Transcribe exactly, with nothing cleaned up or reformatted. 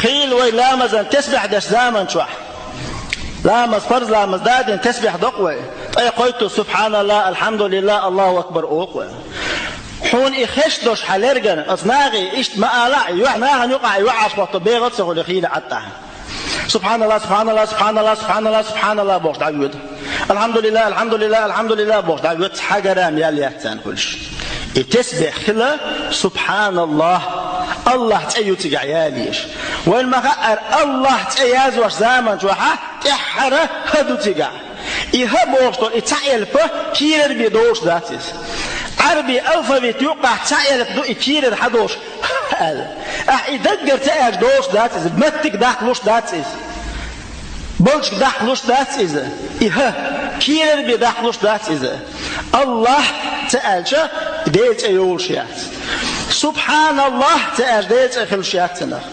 Хийла вай ламазан тесбихь деш заман чохь. Ламаз, парз ламаз дадина тесбихь докъу вай. ТӀе кхойтту субхьаналла, алхьамдулилла, Аллаху акбар олу вай. Хьуна и хеш долуш хьан лергана, аса нахе иштта ма ала а, юьхь нахана юкъахь юьхьӀаьржа хӀотто бегӀал а ца хуьлу хийла Ӏад тӀехь. Субхьаналла, субхьаналла, субхьаналла, субхьаналла, субхьаналла бохуш дӀавоьду. Алхьамдулилла, алхьамдулилла, алхьамдулилла бохуш дӀавоьду, цхьа грамм ял яц царна хуьлуш. И тесбихь хила, субхьаналла, Аллахь цӀе ю цигахь ялийша. Вайна ма хаъара, Аллахь цӀе язош заман чохьа тӀаьххьара хӀа ду цигахь. И хӀа бохуш долу и цхьа элп кийрара бен долуш дац иза. Ӏарби алфавит юккъахь цхьа элп ду и кийрара хьан долуш аьлла. Ахь и даггара ца аьлча долуш дац иза, маттиг даккхалуш дац иза. Балчиг даккхалуш дац иза. И хӀа кийрара бен даккхалуш дац иза. Аллахь ца аьлча, Делан цӀе йолуш яц. Субхьаналлахь ца аьлча, Делан цӀе хилуш яц цунах.